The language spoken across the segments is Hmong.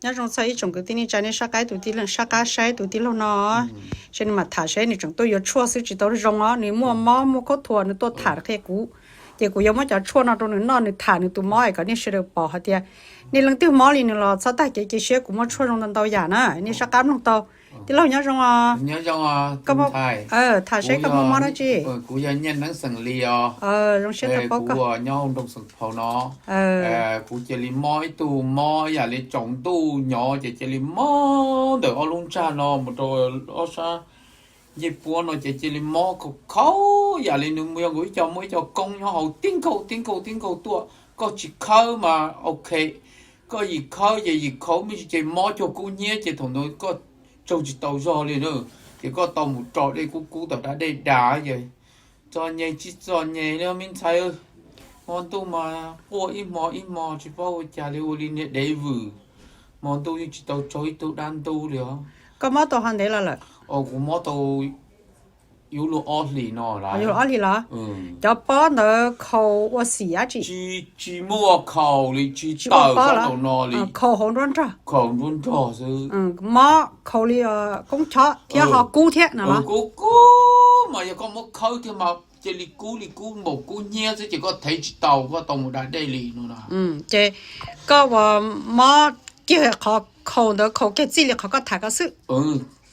Nyob zoo txog ib tsoom kwv tij neej tsa, nej sab qab tus tij, sab qab saib tus tij laug no, seb nws mam tham seb nws tseem tuaj yuav tshuaj xwb tsis tau zoo os, nws muaj mob muaj khaub thuas nws tuaj tham qhia kuv, ces kuv yuav muab cov tshuaj no rau nws noj nws tham nws tus mob es kom nej sawv daws pom hais tias nej leej twg mob li nws los txhob tag kev cia siab, kuv muaj tshuaj zoo ntau ntau yam na, nej sab qab mloog tau. Tij laug nyob zoo os. Tham seb koj muaj mob dab tsi? Kuv yog Nyiaj Neeb xeem Lis os. Zoo siab tau paub koj. Nyob nroog Xeem Phau no. Kuv cia li mob ib tug mob yam li tsaus ntuj nyov ces cia li mob ntawm ob lub ntsag no mus rau ob sab ncej puab no ces cia li mob khaus khaus yam li nws yog nkaus ib co muaj ib co koob nyob hauv tib nkaug tib nkaug tib nkaug tuaj. Koj tsis khawb mas ok, koj yim khawb ces yim khaus me ntsis ces mob cuag kub hnyiab ces thaum ntawd koj tsaug tsis tau zog li na, ces koj tau mus tso dej kub kub tom dab dej dav ces txom nyem tsis txom nyem li me ntxhais. Hmo ntuj mas quaj ib hmo ib hmo tsis paub ua cas li, ua li niag dev vwm. Hmo ntuj yeej tsis tau tsaug ib tug dab ntub li os. Koj mob tau ho ntev los lawm? Kuv mob tau yuav luag ob hlis no lawm. Yuav luag ob hlis los? Cov pob ntawd khaus ua xim dab tsi? Tsis muaj khaus li, tsis tawm sab nraum no li. Khaus hauv nruab nrog. Khaus nruab nrog xwb. Mob khaus li koob chob thiab ho kub thiab no los? Kub kub mas yog koj muab khawb kiag mas cia li kub li kub npaum kub hnyiab xwb ces koj thev tsis tau, koj tau mus da dej li no na. Ces koj ua mob kiag qhov khaus ntawd khaus kiag txij li qhov koj tham ko xwb?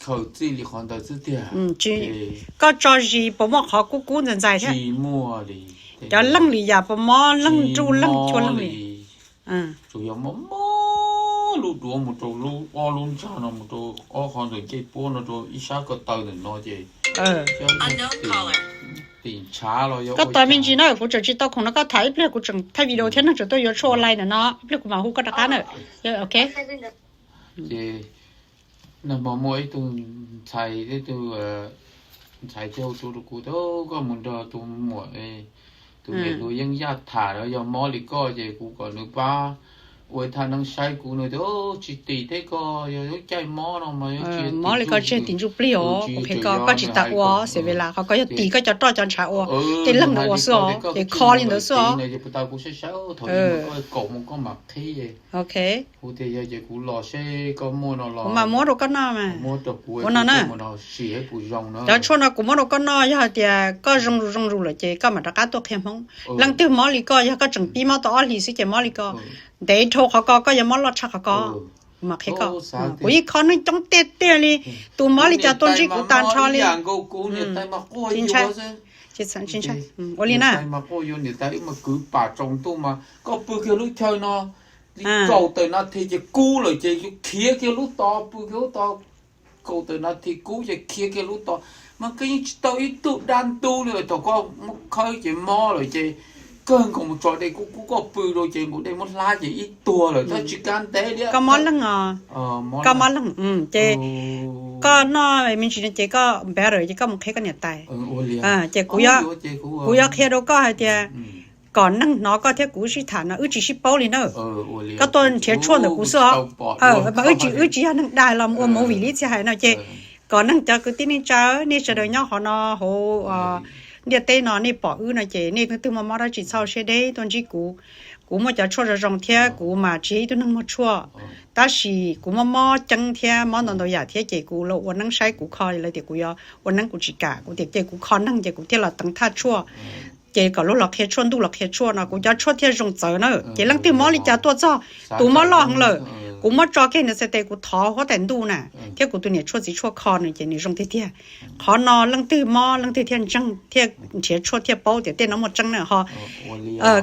Khaus txij li qhov ntawd xwb tiag. Koj tso zis puas muaj qhov kub kub ntxais ntxais thiab? Tsis muaj li. Cov leej li yam puas mob leej nruj leej chua leej li? Tsuas yog mob mob lub duav mus rau lub ob lub ntsag no mus rau ob qhov ntawm ncej puab no rau ib sab ko taw ntawm no ces tim ntshav los yog. Koj tos me ntsis na, kuv tseem tsis tau khoom no koj tham ib pliag kuv tseem thaij video thiab neeg tseem tuaj yuav tshuaj online ntawm no ib pliag kuv mam hu koj rov qab na. Ok. Ces nag hmo muaj ib tug ntxhais, ib tug ntxhais thiaj hu tuaj rau kuv tias koj mus nrog tus muam, tus niam hluas Yeeb Yaj tham na, yog mob li koj ces kuv kom nws pab ua ib thaj neeb saib kuv no tias tsis tim thiab, koj yog lub caij mob no mas mob li koj tseg tim ntsuj plig os, kuv qhia koj, koj tsis tas ua xes ve las qhov koj yog tim koj cov roj cov ntshav ua, tej leeg ua xwb os, ces kho li ntawd xwb os. Kuv saib saib thaum koj kaum mus koj mam qhib. Ok. Kuv tias yog ces kuv los seb koj muaj no los kuv mam muab rau koj noj mas. Ua no na, cov tshuaj no kuv muab rau koj noj, yog hais tias koj zoo zoo zus lawm ces koj mam rov qab tuaj qhia Hmoob. Leej twg mob li koj, yog koj tseem pib mob tau ob hlis xwb ces mob li koj, ntev dhau qhov ko koj yuav mob loj tshaj qhov ko. Kuv mam qhia koj. Kuv yeej kho neeg coob tiag tiag li, tus mob li cas tuaj ntsib kuv tag nrho li. Ua li na. Kwv pam tsaus ntuj mas koj pw kiag lub chaw no li kaum tawm nas this ces kub lawm ces yus khiav kiag lub tod, pw kiag lub tod kaum tawm nas this kub ces khiav kiag lub tod, mas koj yeej tsis tau ib tug dab ntub li. Thaum koj muab khawb ces mob lawm ces kawg nkaus mus tso dej kub kub koj pw rau ces nkaus dej muab hlab ces ib tuag lawm, tab tsis kab ntev li. Koj mob leeg os. Koj mob leeg ces koj noj me ntsis no ces koj better ces koj mus qhia koj niam tais. Ces kuv yuav qhia rau koj hais tias kom neeg hnov koj thiab kuv sib tham no wb tsis sib paub li na. Koj tuaj nrhiav tshuaj ntawm kuv xwb os. Mas wb tsis, wb tsis yog neeg dag los mus ua movie li txhia hais no ces kom neeg cov kwv tij neej tsa, nej sawv daws nyob qhov no hauv ntiaj teb no nej pom wb no ces nej leej twg muaj mob dab tsi txhob siab deb tuaj ntsib kuv. Kuv muaj cov tshuaj zoo zoo thiab kuv mas tsis yog ib tug neeg muag tshuaj, tab sis kuv muaj mob ceeb thiab mob ntau ntau yam thiab ces kuv los ua neeb saib kuv kho lawv tias kuv yuav ua neeb kuv tsis kam, kuv tias ces kuv kho neeg ces kuv thiaj los teev thaj tshuaj. Ces kom luag los qhia tshuaj, ntuj los qhia tshuaj no kuv cov tshuaj thiaj zoo txawv na. Ces leej twg mob li cas tuaj txog, tus mob loj heev lawm, kuv muab tso kiag nws xes tes kuv thov huab tais ntuj na, thiab kuv tus niam tshuaj txiv tshuaj kho nws ces nws zoo tiag tiag. Qhov no leej twg mob leej twg thiaj ntseeg thiaj nrhiav tshuaj thiaj paub tias tej no muaj tseeb na ho.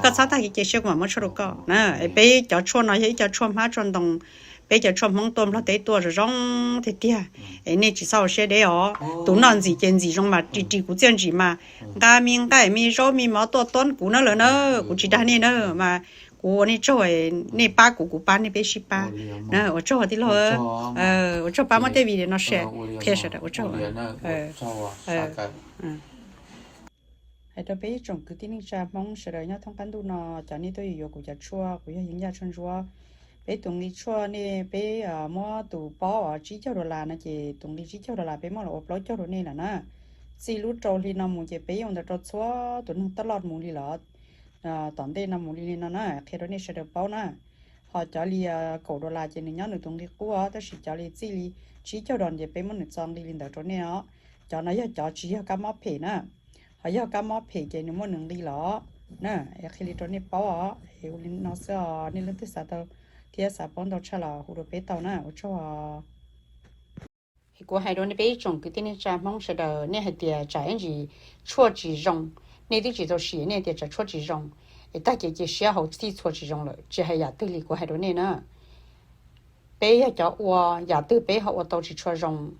Koj txhob tag kev cia siab, kuv mam muab tshuaj rau koj na. Peb cov tshuaj no yog ib co tshuaj hmab tshuaj ntoo, peb cov tshuaj Hmoob tuaj Nplog teb tuaj zoo zoo tiag tiag. Es nej tsis txhob ua siab deb os. Tus noj ntxim ces ntxim zoo mas ris ris kuv txiaj ntsim mas nqa me nqaij me zaub me mov tuaj tuab kuv na lawm na. Kuv tsis dag nej na, mas kuv ua nej tsaug, nej pab kuv kuv pab nej, peb sib pab. Ua tsaug tij laug, ua tsaug pab muab tej video no share qhia sawv daws, ua tsaug. Hais rau peb ib tsoom kwv tij neej tsa Hmoob sawv daws nyob thoob qab ntuj no, cov nej tuaj yuav yuav kuv cov tshuaj, kuv yog Yeeb Yaj Tshuaj Ntsuab. Peb tus nqi tshuaj nej, peb muab tus pob tsib caug dollar no ces tus nqi tsib caug dollar peb muab los ua plaub caug rau nej lawm na. Txij lub rau hli no mus ces peb yeej ua ntawd rau txhua tus neeg taj loj mus li lawm. Tom ntej no mus li li no na, qhia rau nej sawv daws paub na. Ho cov li kaum dollar ces nws nyob nws tus nqi qub os, tab sis cov li txij li tsib caug dollar ces peb muab nws txo nqi li ntawd rau nej os. Cov no yog cov tsis yog kab mob phem na, ho yog kab mob phem ces nws muaj nws nqi los na. Es qhia li rau nej paub os, es ua li no xwb os, nej leej twg xav tau thiab xav paub ntau tshaj los hu rau peb tau na, ua tsaug. Es kuv hais rau nej peb ib tsoom kwv tij neej tsa Hmoob sawv daws, nej hais tias tsam ib ntsis tshuaj tsis zoo, nej twb tsis tau sim nej tias tsam tshuaj tsis zoo, es tag kev cia siab hauv thiaj txhua tsis zoo lawm, tsis hais yam twg li kuv hais rau nej na. Peb yog cov ua, yam twg peb ho ua tau tsis tshua zoo,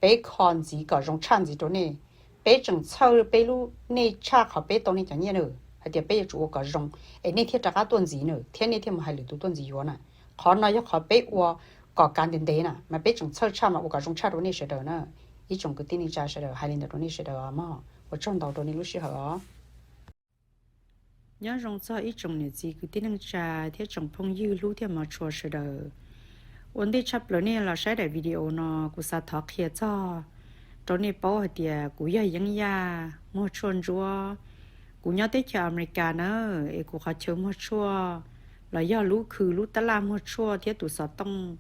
peb kho ntxiv kom zoo tshaj ntxiv rau nej. Peb tseem txhawj peb lub nej tshaj qhov peb tau nej cov nyiaj na, hais tias peb yuav tsum ua kom zoo, es nej thiaj rov qab tuaj ntxiv na, thiab nej thiaj mus hais lwm tus tuaj ntxiv yuav na. Qhov no yog qhov peb ua kom kav ntev ntev na, mas peb tseem txhawj tshaj mas ua kom zoo tshaj rau nej sawv daws na. Ib tsoom kwv tij neej tsa sawv daws, hais li ntawd rau nej sawv daws os mog, ua tsaug ntau rau nej lub sij hawm os. Nyob zoo txog ib tsoom niam txiv kwv tij neej tsa thiab tsoom phooj ywg hlub thiab hmov tshua sawv daws. Ua ntej tshaj plaws nej los saib daim video no, kuv xav thov qhia txog rau nej paub hais tias kuv yog Yeeb Yaj muag tshuaj ntsuab. Kuv nyob teb chaws Amelikas na, es kuv qhov chaw muag tshuaj los yog lub khw lub tab laj muag tshuaj thiab tus xov tooj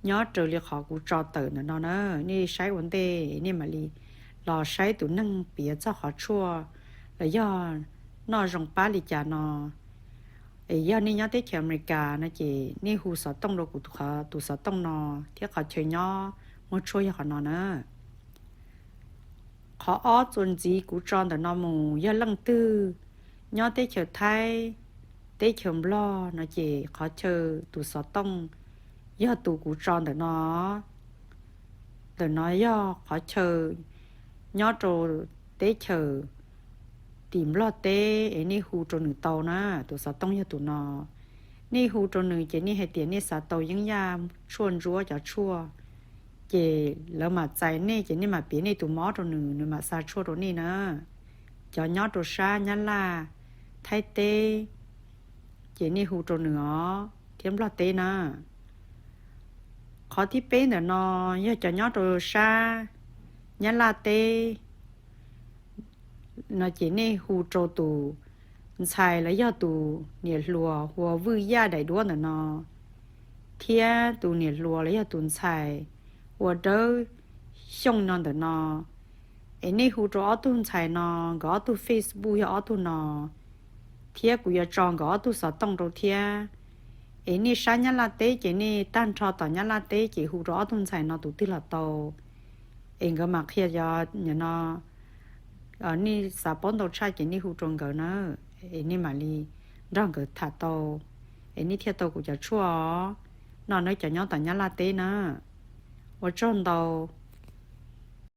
nyob raws li qhov kuv tso tawm ntawm no na. Nej saib ua ntej nej mam li los saib tus neeg piav txog qhov tshuaj los yog noj zoo pab li cas no. Es yog nej nyob teb chaws Amelikas no ces nej hu xov tooj rau kuv tus xov tooj no thiab qhov chaw nyob muag tshuaj yog qhov no na. Qhov ob txuas ntxiv kuv tso ntawm no mus yog leej twg nyob teb chaws Thaib, teb chaws Nplog no ces qhov chaw tus xov tooj yog tus kuv tso ntawm no. Ntawm no yog qhov chaw nyob rau teb chaws tim Nplog teb es nej hu rau nws tau na, tus xov tooj yog tus no. Nej hu rau nws ces nej hais tias nej xav tau Yeeb Yaj tshuaj ntsuab cov tshuaj, ces lawv mam txais nej ces nej mam piav nej tus mob rau nws, nws mam xa tshuaj rau nej na. Cov nyob rau sab Nyab Laj, Thaib teb, ces nej hu rau nws os, thiab Nplog teb na. Qhov thib peb ntawm no yog cov nyob rau sab Nyab Laj teb no ces nej hu rau tus ntxhais los yog tus niam hluas hu ua Vwj Yaj daim duab ntawm no, thiab tus niam hluas los yog tus ntxhais hu ua Dawb Xyooj no ntawm no. Es nej hu rau ob tug ntxhais no, nkawd ob tug Facebook yog ob tug no, thiab kuv yuav tso nkawd ob tug xov tooj rau thiab. Es nej sab Nyab Laj teb ces nej tag nrho tom Nyab Laj teb ces hu rau ob tug ntxhais no tus twg los tau. Es nkawd mam qhia cov no, nej xav paub ntau tshaj ces nej hu rau nkawd na, es nej mam li nrog nkawd tham tau, es nej thiaj tau kuv cov tshuaj os. No nawb cov nyob tom Nyab Laj teb na. Ua tsaug ntau.